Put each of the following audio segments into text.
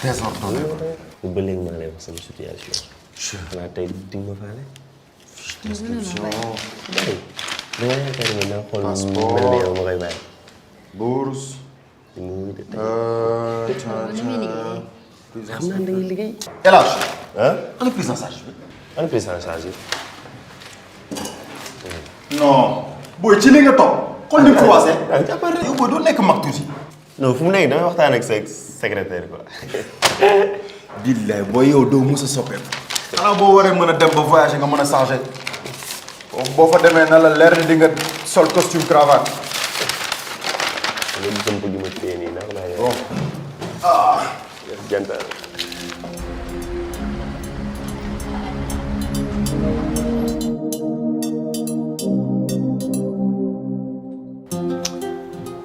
désordonné. bu ba léegi maa lay wax sama situation. xanaa tey di nga ma faale. Inscription. bari da nga yaakaar ne naa xool Passeport. mel ni yow ma koy bàyyi. Bourse. di mu ngi de tey. Prise en xam naa da ngay liggéey. El Hadj. ah ana prise en charge bi. ana prise en charge yi. non. booy ci li nga toog. xool ni croisé. ah jàppal rek. yow booy doo nekk mag tuuti. non fu mu nekk damay waxtaan ak sa secrétaire quoi. billaay booy yow doo mos a soppeeku. xanaa boo waree mën a dem ba voyager nga mën a changer. boo fa demee na la leer ni di nga sol costume cravate. loolu jëmp ju ma téye nii ndax laa yor. bon. ah. jantal.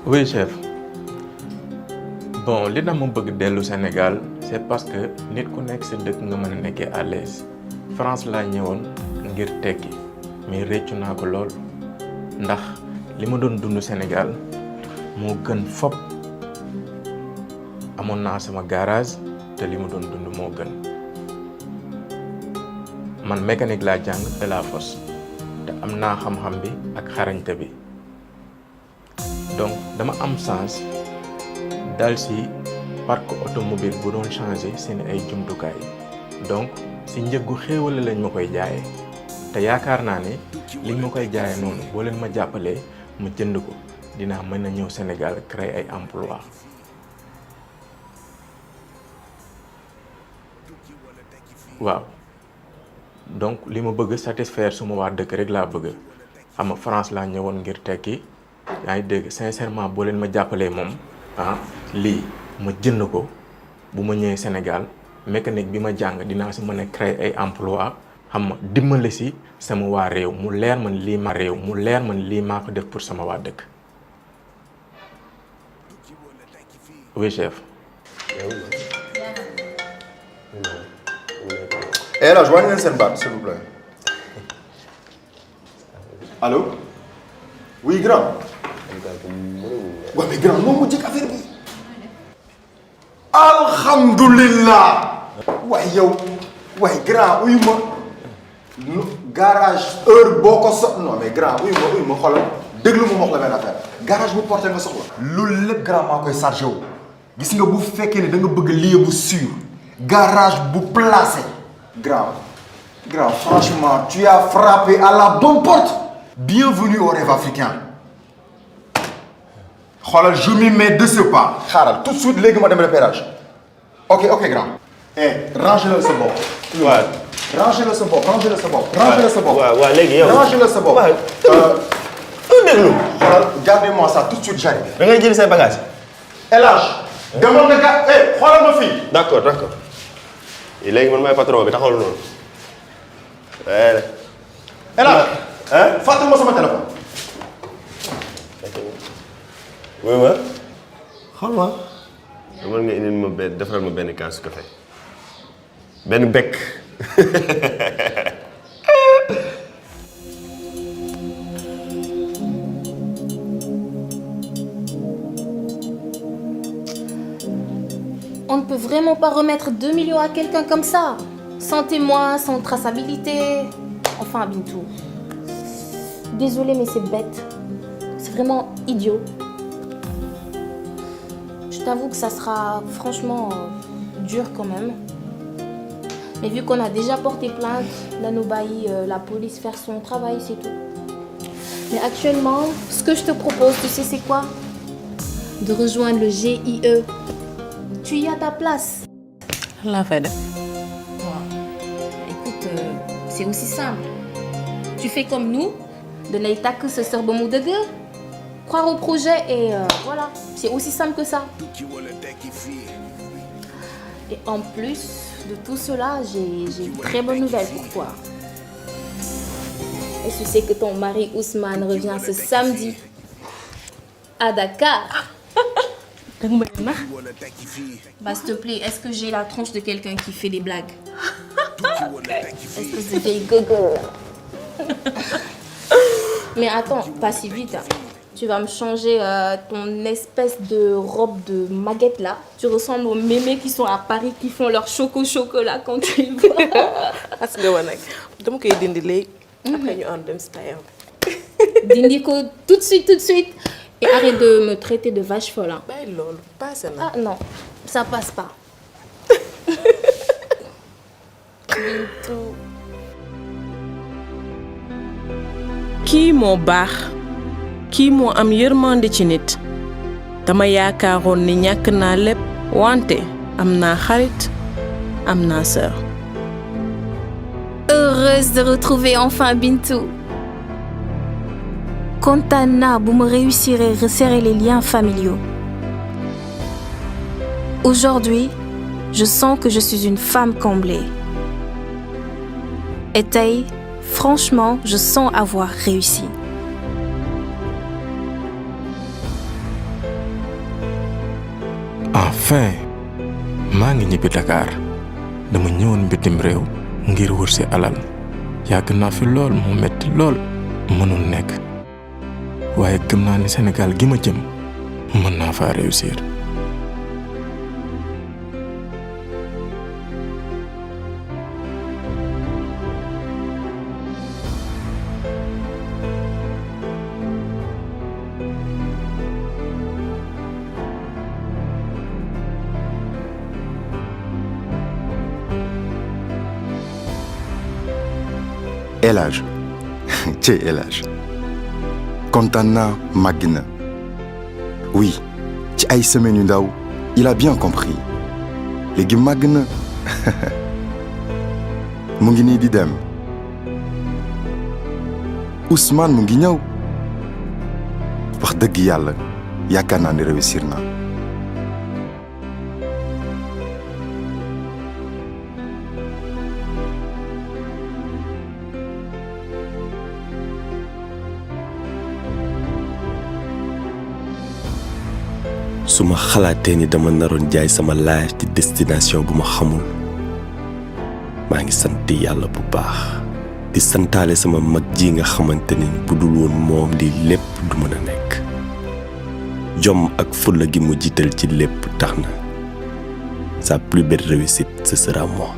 Oui chef bon li tax ma bëgg dellu Sénégal c'est parce que nit ku nekk sa dëkk nga mën a nekkee à l'aise France laa ñëwoon ngir tekki mais réccu naa ko lool ndax li ma doon dund Sénégal moo gën fop amoon naa sama garage te li ma doon dund moo gën man mécanique laa jàng de la fosse te am naa xam-xam bi ak xarañte bi donc dama am chance dal si parc automobile bu doon changé seen ay jumtukaay donc si njëggu xéewale lañ ma koy jaayee te yaakaar naa ne liñ ma koy jaayee noonu boo leen ma jàppalee ma jënd ko dinaa mën a ñëw Sénégal créer ay emploi waaw donc li ma bëgg satisfaire suma waa dëkk rek laa bëgg xam nga France laa ñëwoon ngir tekki yaa ngi dégg sincèrement boo leen ma jàppalee moom ah lii ma jënd ko bu ma ñëwee Sénégal mécanique bi ma jàng dinaa si mën a créer ay emploi xam nga dimbali si sama waa réew mu leer man lii ma réew mu leer man lii maa ko def pour sama waa dëkk oui chef. Et là, joignez leen seen baat s'il vous plaît. Allô. oui grand. waaw mais grand moom mu jëkk affaire bi. alhamdulillah. waaye yow. waaye grand uyu ma. garage heure boo ko so. non mais grand uyu ma xoolal déglu ma wax la benn affaire. garage bu porté nga soxla. loolu lépp grand maa koy chargé wu. gis nga bu fekkee ne da nga bëgg lieu bu sûr. garage bu placé. grand franchement tu as frappé à la bonne porte. bienvenue au rêve africain. xoolal je m'y mets de ce pas. xaaral tout de suite léegi ma dem repérage. ok grand. range-le sa bopp. waaw. range-le sa bopp. waaw léegi yow. range-le sa bopp. déglu. xoolal gardez-moi ça tout de suite j'arrive. da ngay jëli say bagages. El Hadj. demal nga ga xoolal ma fii. d'accord léegi man maay patron bi taxawal noonu. El Hadj. fàttali ma sama téléphone. oui ma. xool ma. dama nga indil ma benn defaral ma benn kaasu café. benn bekk. On ne peut vraiment pas remettre 2 millions à quelqu'un comme ça. Sans témoin, sans traçabilité. Enfin, Bintou. Désolée, mais c'est bête. C'est vraiment idiot. Je t'avoue que ça sera franchement dur quand même. Mais vu qu'on a déjà porté plainte, là nous baillit la police faire son travail, c'est tout. Mais actuellement, ce que je te propose, tu sais c'est quoi? De rejoindre le GIE. Tu y as ta place. La fay def. Écoute, c'est aussi simple. Tu fais comme nous, de l'Aïtak ce sort de deux. Croire au projet et voilà. C'est aussi simple que ça. Et en plus de tout cela, j'ai une très bonne nouvelle pour toi. Et tu sais que ton mari Ousmane revient ce samedi à Dakar. Bah s'il te plaît, est-ce que j'ai la tronche de quelqu'un qui fait des blagues? Est-ce que c'est vieille gogo? Mais attends, pas si vite. Hein. Tu vas me changer ton espèce de robe de maguette là. Tu ressembles aux mémés qui sont à Paris qui font leur chocolat quand tu y vas. as nga woon nag dama koy dindi léegi. après ñu ànd dem si tailleur bi. Dindi ko tout de suite. Et arrête de me traiter de vache folle. Hein. bàyyi loolu passé na. Ah non, ça passe pas. kii moo baax kii moo am yërmande ci nit dama yaakaaroon ni ñàkk naa lépp wante am naa xarit am naa sœur. Heureuse de retrouver enfin Bintou. Kontaan naa bu ma réussir à resserrer les liens familiaux. Aujourd'hui, je sens que je suis une femme comblée. Et tey, franchement, je sens avoir réussi. Enfin maa ngi ñibbi Dakar dama ñëwoon bitim réew ngir wër si alal yàgg naa fi lool mu metti lool mënul nekk waaye gëm naa ni Sénégal gi ma jëm mën naa faa réussir. El Hadj cey El Hadj kontaan naa màgg na oui ci ay semaines yu ndaw il a bien compris léegi màgg na mu ngi nii di dem Ousmane mu ngi ñëw wax dëgg yàlla yaakaar naa ni réussir naa. su ma xalaatee ni dama naroon jaay sama life ci destination bu ma xamul maa ngi sant yàlla bu baax di santaale sama mag ji nga xamante ni bu dul woon moom lii lépp du mën a nekk jom ak fulla gi mu jiital ci lépp tax na sa plus belle réussite ce sera moi.